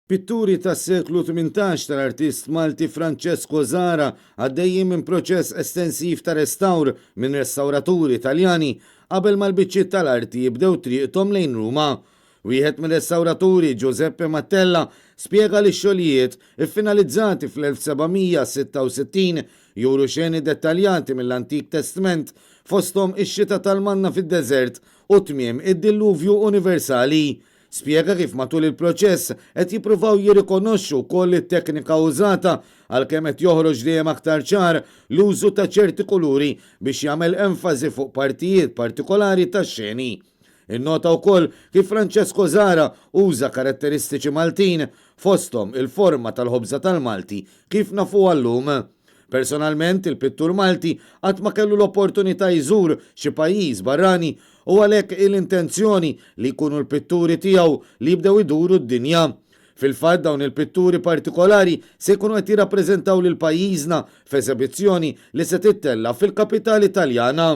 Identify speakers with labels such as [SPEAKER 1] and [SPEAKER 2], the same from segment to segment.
[SPEAKER 1] Pitturi tas-seklu 18 tal-artist Malti Francesco Zahra għaddejjin minn proċess estensiv ta' restawr minn restawraturi Taljani qabel ma l-biċċiet tal-arti jibdew triqthom lejn Ruma. Wieħed mir-restawraturi, Giuseppe Mattella, spjega li x-xogħlijiet, iffinalizzati fl-1766, juru xeni dettaljati mill-Antik Testment, fosthom ix-xita tal-manna fid-deżert u tmiem id-dilluvju universali. Spjega kif matul il-proċess qed jippruvaw jirrikonoxxu wkoll it-teknika użata għalkemm qed joħroġ dejjem aktar ċar l-użu ta' ċerti kuluri biex jagħmel enfasi fuq partijiet partikolari tax-xeni. Innota wkoll kif Francesco Zahra uża karatteristiċi Maltin, fosthom il-forma tal-ħobża tal-Malti kif nafuha llum. Personalment, il-pittur Malti qatt ma kellu l-opportunità jżur xi pajjiż barrani u għalhekk hi l-intenzjoni li jkunu l-pitturi tiegħu li jibdew iduru d-dinja. Fil-fatt dawn il-pitturi partikolari se jkunu qed jirrappreżentaw lil pajjiżna f'esebizzjoni li se tittella' fil-kapitali Taljana.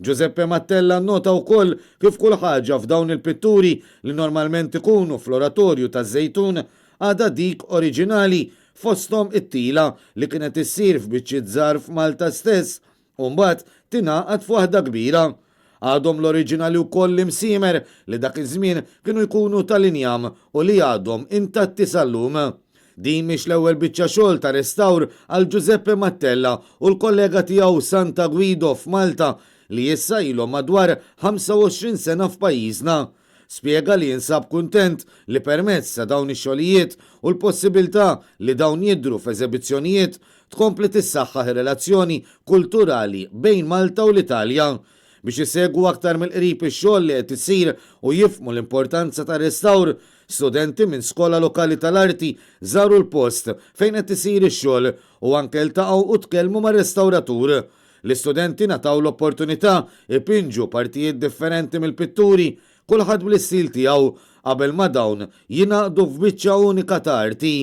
[SPEAKER 1] Giuseppe Mattella nnota wkoll kif kull ħaġa f'dawn il-pitturi li normalment ikunu fl-Oratorju taż-Żejtun għadha dik oriġinali fosthom it-tila li kienet issir f'biċċiet żgħar f'Malta stess u mbagħad tingħaqad f'waħda kbira. Għadhom l-oriġinali wkoll l-imsiemer li dak iż-żmien kienu jkunu tal-injam u li għadhom intatti sal-lum. Din mhix l-ewwel biċċa xogħol ta' restawr għal Giuseppe Mattella u l-kollega tiegħu Santa Guido f'Malta li issa ilhom madwar 25 sena f'pajjiżna. Spjega li jinsab kuntent li permezz ta' dawn ix-xogħlijiet u l-possibilità li dawn jidhru f'eżebizzjonijiet tkompli tissaħħaħ ir-relazzjoni kulturali bejn Malta u l-Italja. Biex isegwu aktar mill-qrib ix-xogħol li qed isir u jifhmu l-importanza tar-restawr, studenti minn skola lokali tal-arti żaru l-post fejn qed isir ix-xogħol u anke ltaqgħu u tkellmu mar-restawratur. L-istudenti ngħataw l-opportunità jpinġu partijiet differenti mill-pitturi, kulħadd bl-istil tiegħu, qabel ma dawn jingħaqdu f'biċċa unika ta' arti.